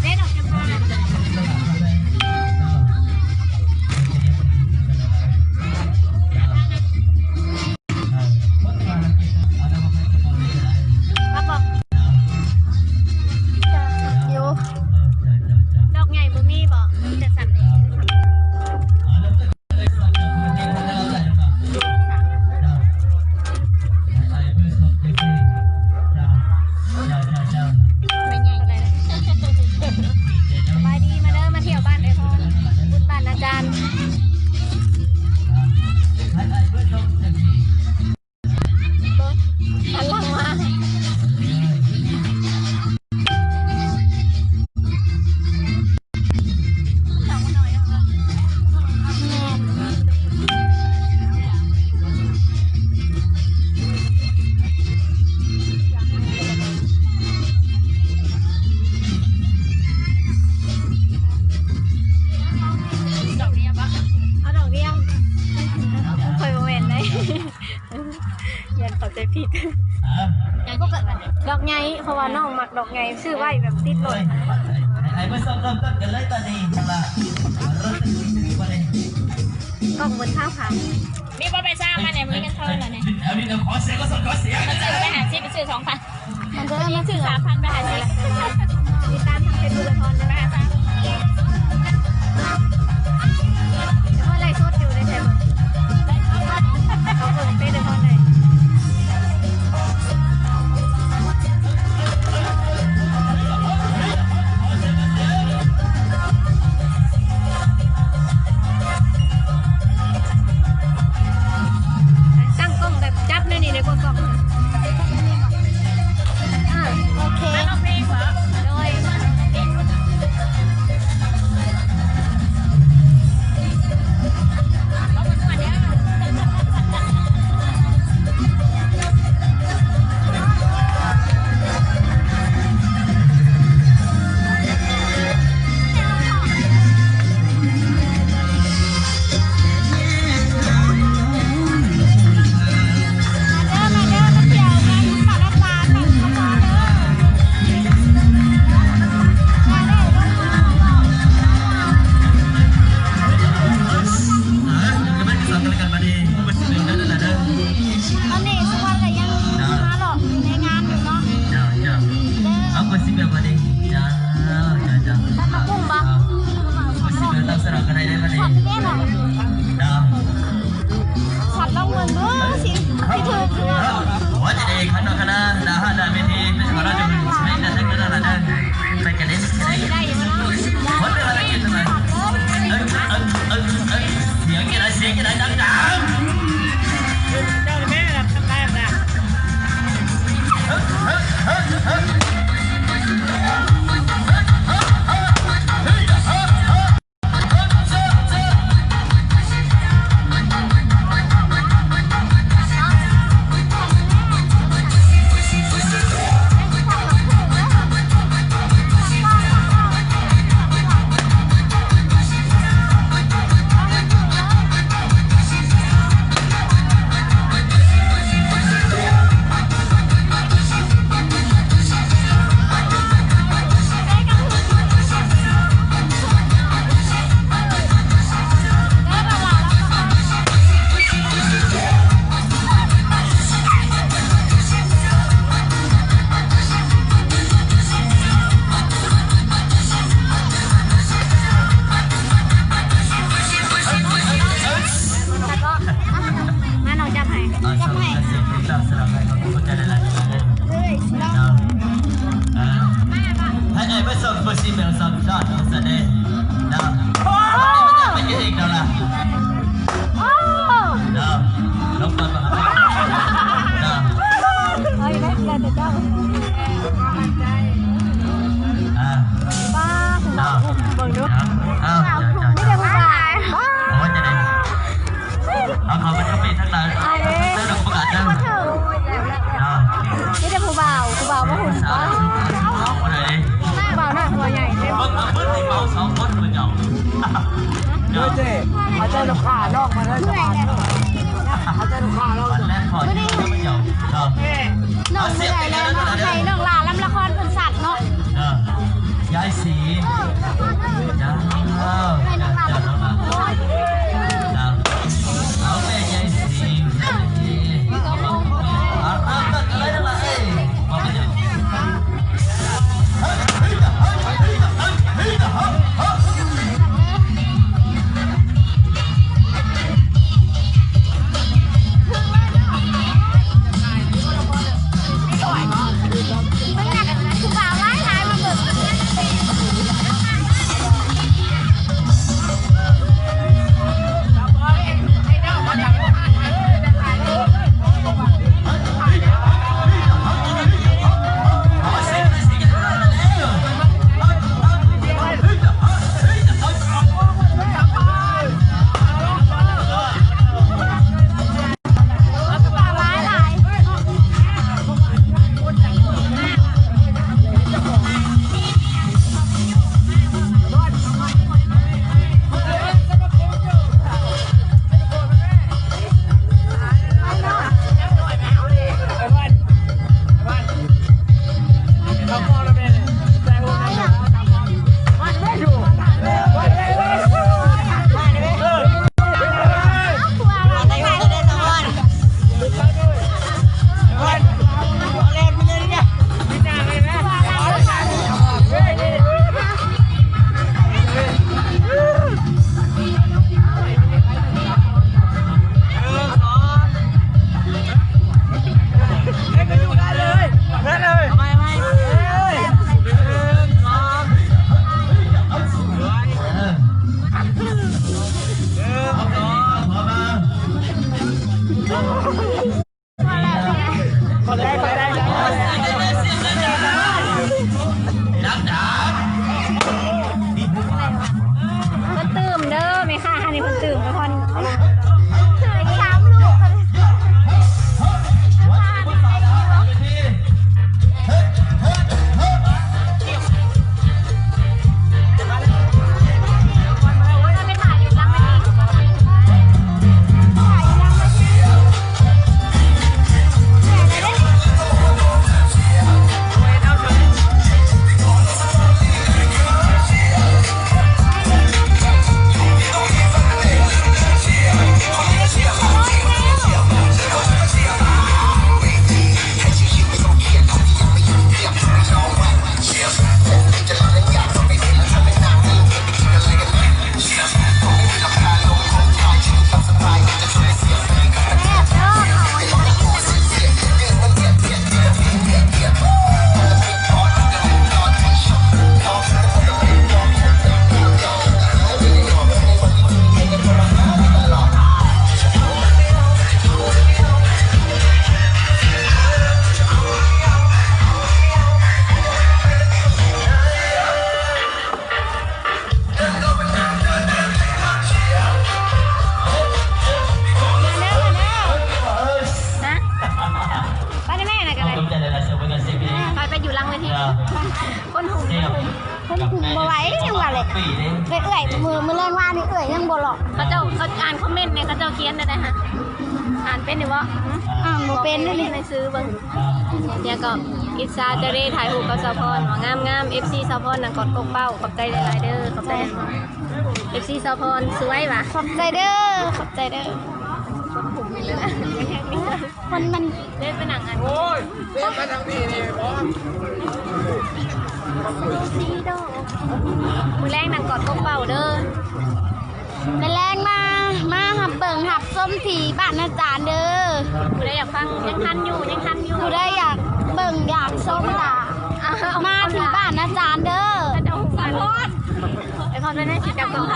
ເດ້ດອກຈຳປາ ຢູ່ ດອກໃຫຍ່ບໍ່ມີບໍ? ມີແຕ່ສ່ຳນີ້. ສະບາຍດີ ມາເດີ ມາທ່ຽວບ້ານເອື້ອຍພອນ ບຸນບ້ານອາຈານ. ເບິ່ງ ຫັນຫຼັງມາ. ດອກນີ້ບໍ່? ເອົາດອກດຽວ ຂ້ອຍບໍ່ແມ່ນໃດ. ຢ້ານເຂົ້າໃຈຜິດ. ດອກໃຫຍ່ ເພາະວ່ານ້ອງມັກດອກໃຫຍ່ ຊື້ໄວ້ແບບຕິດລົດ. ໄປເລີ່ມຕົ້ນກັນເລີຍຕອນນີ້ ເອົາລະ ເລີ່ມຕັ້ງແຕ່ມື້ນີ້ໄປເລີຍ. ກ້ອງເບິດຊາວພັນ. ມີບໍ່ ໄປຊາວພັນນີ້ ບໍ່ມີເງິນທອນແລ້ວນີ້. ເອົານີ້ ຂໍສຽງ ຂໍສຽງ ມັນຊື້ໄປຫ້າສິບ ໄປຊື້ສອງພັນ. ມັນຈະມີ ຊື້ສາມພັນ ໄປຫາຊື້ ຕິດຕາມທາງເຟສບຸກເອື້ອຍພອນເດີ. ເອີ ໄລຟ໌ສົດຢູ່ໃນເຟສບຸກ ເຂົາເບິ່ງເຟສເອື້ອຍພອນໄດ້. ຕັ້ງກ້ອງແບບຈັບແນວນີ້ໄດ້ກວ່າກ້ອງ. ອ່າ ໂອເຄ ໂດຍ. ຕອນນີ້ສຸວັນກະຍັງມາເລາະໃນງານຢູ່ເນາະ. ເຈົ້າ ເຈົ້າ ເອົາ ກໍຊິແບບວ່ານີ້ ເຈົ້າ ເຈົ້າ ເຈົ້າ ຕັດໝາກຫຸ່ງບໍ່? ກໍຊິແບບລັກສະນະກະໄດ້ ໄດ້ບາດນີ້ ເຈົ້າ ຊັດລອງເບິ່ງດູ ຊິ ຊິຖືກຢູ່ບໍ່? ໂອ້ຍ ຈະໄດ້ຄັນເນາະ ຄັນນະ ໜ້າຮ້ານ ໜ້າເວທີ ເປັນຂອງເຮົາ ຈະໄດ້ແຕ່ແທ້ແຕ່ນັ້ນແຫຼະເດີ. ໄປກັນເດ້ ໂອ້ຍ ໄດ້ຢູ່ເນາະ ໝົດເວລາກິນແລ້ວນະ. ເອີ ເອີ ເອີ ເອີ ສຽງຈັ່ງໃດ ສຽງຈັ່ງໃດ ດັງໆ. ເຈົ້າແມ່ນະ ຄັນໄດ້ນະ. ມາ ນ້ອງຈັບໃຫ້ ຈັບໃຫ້ ເອີ ເອີ ໃຫ້ອ້າຍໄປສົ່ງຜູ້ຊິແມ່ນສອງຊາດເອົາຊະເດ້. ເນາະ ໂອ້ ໄປເຮັດເອງເນາະລະ. ໂອ້ ເນາະ ລົງກ່ອນບໍ່ ເນາະ ເອີຍ ໄດ້ແຕ່ເຈົ້າ ອ່າ ປ້າ ເນາະ ເບິ່ງດູ ເນາະ ເອົາ ມີແຕ່ຜູ້ບ່າວ ປ້າ ໂອ້ຍ ຈັ່ງໃດ ເອົາ ເຂົາເປັນກະປິທັງຫຼາຍ ເອີ ເນາະ ມີແຕ່ຜູ້ບ່າວ ຜູ້ບ່າວບໍ່ຫຸ້ນ ປ້າ ຜູ້ບ່າວໜ້າຕົວໃຫຍ່ເດ້. ເບິ່ງ ເບິ່ງ ເບິ່ງ ເມົາສອງຄົນເພິ່ນເຈົ້າ ໂດຍເຈ້ ເອົາໃຈລູກຄ້ານອກມາເດີ ເອົາໃຈລູກຄ້າເນາະ ອັນແລກພໍດ ເຈົ້າ ເຈົ້າ ຫຼັງເວທີ ຄົນຫຸ້ມ ຄົນຫຸ້ມບໍ່ໄຫວ ຍັງວ່າແຫຼະ ເອື້ອຍ ມື້ ມື້ແລງວານນີ້ເອື້ອຍຍັງບໍ່ຫຼອກ ເຂົາເຈົ້າ ເຂົາອ່ານຄອມເມັນແດ່ ເຂົາເຈົ້າຂຽນແນວໃດຫະ ອ່ານເປັນຢູ່ບໍ່? ອ່ານບໍ່ເປັນເດ້ນີ້ ໃນຊື່ເບິ່ງ ແລ້ວກໍອິດສາຈະເດ້ ຖ່າຍຮູບກັບສາວພອນວ່າງາມໆ ເອັຟຊີສາວພອນນັ່ງກອດກົກເປົ້າ ຂອບໃຈຫຼາຍໆເດີ ຂອບໃຈ ເອັຟຊີສາວພອນສວຍຫວາ ຂອບໃຈເດີ ຂອບໃຈເດີ ຄົນມັນ ເດີນໄປນັ່ງອັນ ໂອ້ຍ ເດີນໄປທາງນີ້ນີ້ບໍ່ ມື້ແລງນັ່ງກອດກົກເປົ້າເດີ ມື້ແລງມາ ມາຮັບເບິ່ງຮັບຊົມທີ່ບ້ານອາຈານເດີ ຜູ້ໃດຢາກຟັງ ຍັງທັນຢູ່ ຍັງທັນຢູ່ ຜູ້ໃດຢາກເບິ່ງຢາກຊົມກະ ມາທີ່ບ້ານອາຈານເດີ ສາວພອນ ໄອ້ພອນເປັນໄງ ຊິຈັບກັບໃຜ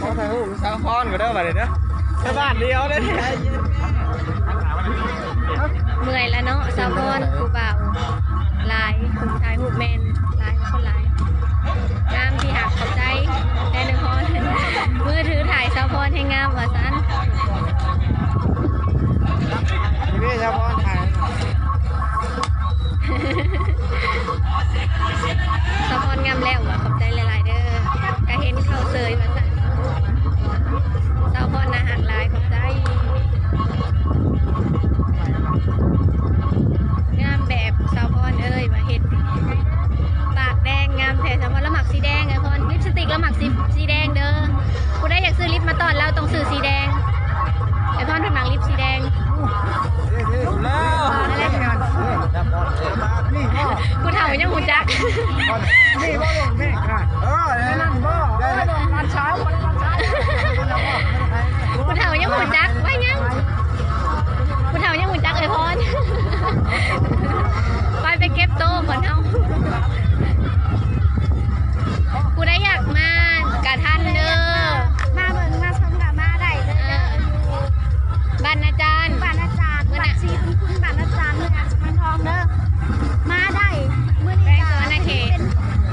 ຂໍຖ່າຍຮູບສາວພອນກໍເດີ ບາດນີ້ເດີ ແຕ່ບ້ານດຽວເດ້ ເມື່ອຍລະເນາະ ສາວພອນ ຜູ້ບ່າວຫຼາຍ ຜູ້ຖ່າຍຮູບແມ່ນຫຼາຍ ຄົນຫຼາຍ ງາມທີ່ຮັກ ຂອບໃຈ ແຕ່ນະຄອນ ມືຖືຖ່າຍສາວພອນແຮງງາມວ່າຊັ້ນ ນີ້ເດ້ສາວພອນຖ່າຍ ສາວພອນງາມແລ້ວວ່າ ຂອບໃຈຫຼາຍໆເດີ ກະເຫັນເຂົ້າເສີຍວ່າຊັ້ນ ສາວພອນໜ້າຮັກຫຼາຍ ຂອບໃຈ ງາມແບບສາວພອນເອີຍວ່າເຮັດ ປາກແດງງາມແທ້ ສາວພອນລະມັກສີແດງ ອ້າຍພອນ ລິບສະຕິກລະມັກສີ ສີແດງເດີ ຜູ້ໃດຢາກຊື້ລິບມາຕ້ອນລາວຕ້ອງຊື້ສີແດງ ອ້າຍພອນເພິ່ນມັກລິບສີແດງ ຜູ້ເຖົ້າຍັງຮູ້ຈັກ ນີ້ບໍ່ລົງແມ່ນກະ ເອີ ນັ້ນບໍ່ ເອີ ຫຼານສາວ ຫຼານສາວ ຜູ້ເຖົ້າຍັງຮູ້ຈັກ ວ່າຫຍັງ ຜູ້ເຖົ້າຍັງຮູ້ຈັກເອື້ອຍພອນ ໄປ ໄປເກັບໂຕກ່ອນເຮົາ ຜູ້ໃດຢາກມາກະທັນເດີ ມາເບິ່ງມາຊົມກະມາໄດ້ເລີຍເດີ ເອີ ບ້ານອາຈານ ບ້ານອາຈານ ບ້ານສີບຸນຄຸນ ບ້ານອາຈານ ເມືອງອັດສະພານທອງເດີ ມາໄດ້ ມື້ນີ້ກະພໍດີເປັນ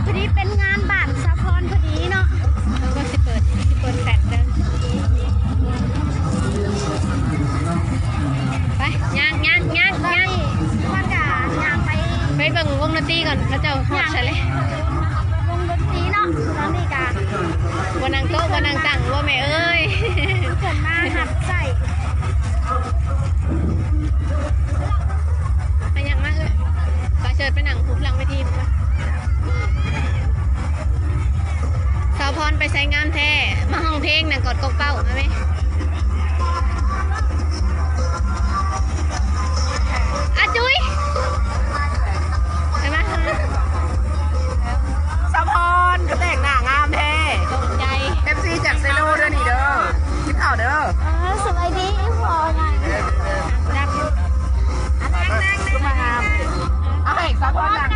ພໍດີເປັນງານບ້ານສາວພອນພໍດີເນາະ ເອີ ກໍຊິເປີດ ຊິເປີດແຟດເດີ ໄປ ຍ່າງ ຍ່າງ ຍ່າງ ຍ່າງ ມັນກະຍ່າງໄປ ໄປເບິ່ງວົງດົນຕີກ່ອນ ເຂົາເຈົ້າຮອດໃສແລ້ວ ວົງດົນຕີເນາະ ຕອນນີ້ກະ ບໍ່ນັ່ງໂຕະ ບໍ່ນັ່ງຕັ່ງ ບໍ່ແມ່ເອີຍ ເພິ່ນມາຮັບໃຊ້ ໄປຍ່າງມາເອີຍ ໄປເຊີນໄປນັ່ງພຸ້ນຫຼັງເວທີພຸ້ນ ສາວພອນໄປໃສງາມແທ້ ມາຮ້ອງເພງນັ່ງກອດກົກເປົ້າ ມາແມ ອາຈຸ້ຍ ເຫັນໄໝ ສາວພອນກໍແຕ່ງໜ້າງາມແທ້ ຂອບໃຈ ເອັຟຊີຈາກເຊໂນເດີນີ້ເດີ ກິນເຂົ້າເດີ ເອີ ສະບາຍດີພໍ່ໃຫຍ່ ອັນນັ້ນ ຄືມາງາມ ເອົາໃຫ້ສາວພອນນັ່ງ ໃ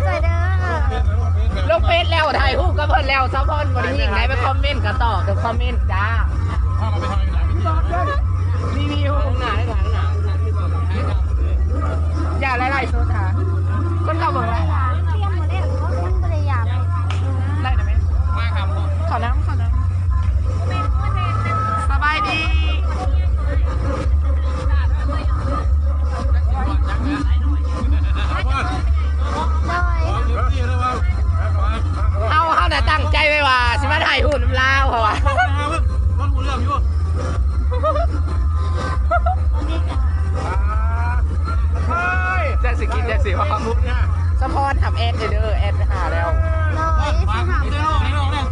ຈເດີ ລົງເຟສແລ້ວ ຖ່າຍຮູບກັບເພິ່ນແລ້ວ ສາວພອນບໍ່ໄດ້ຍິງໄດ້ ໄປຄອມເມັນກໍຕອບກັບຄອມເມັນຈ້າ ຣີວິວ ຢ່າໄຫຼໆສົດຫາ ຄົນເຂົ້າເບິ່ງຫຼາຍ ຕຽມບໍ່ໄດ້ ບໍ່ໄດ້ຢາກ ໄດ້ນະແມ່ ເຂົ້ານ້ຳ ເຂົ້ານ້ຳ ສະບາຍດີ ໂດຍ ເຮົາ ເຮົານະຕັ້ງໃຈໄວ້ວ່າຊິມາຖ່າຍຮູບນຳລາວ ເພາະວ່າ ຈັກຊິກິນຈັກຊິເວົ້າ ສະພອນຮັບແອັດເດີ ແອັດໄປຫາແລ້ວ ໂດຍ ຊິຮັບ ເຮົາ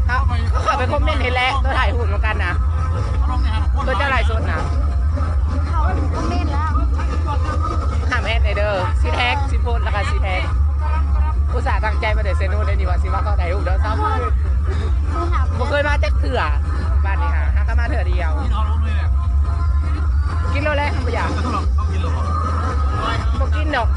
ເຂົາເຂົ້າໄປຄອມເມັນໃຫ້ແຫຼະ ຕົວຖ່າຍຮູບນຳກັນນະ ຕົວເຈົ້າໄລຟ໌ສົດນະ ເຂົ້າຄອມເມັນແລ້ວ ຫ້າມແອັດເດີ ຊິແທັກ ຊິໂພສ ແລ້ວກໍຊິແທັກ ອຸດສ່າຕັ້ງໃຈມາແຕ່ເຊໂນ ໄດ້ນີ້ວ່າຊິມາຂໍຖ່າຍຮູບເດີ ສາວພອນ ບໍ່ເຄີຍມາຈັກເທື່ອ ບ້ານນີ້ຫາ ຫາກໍມາເທື່ອດຽວ ກິນໂລດແລ້ວ ບໍ່ຢາກ ບໍ່ກິນດອກ.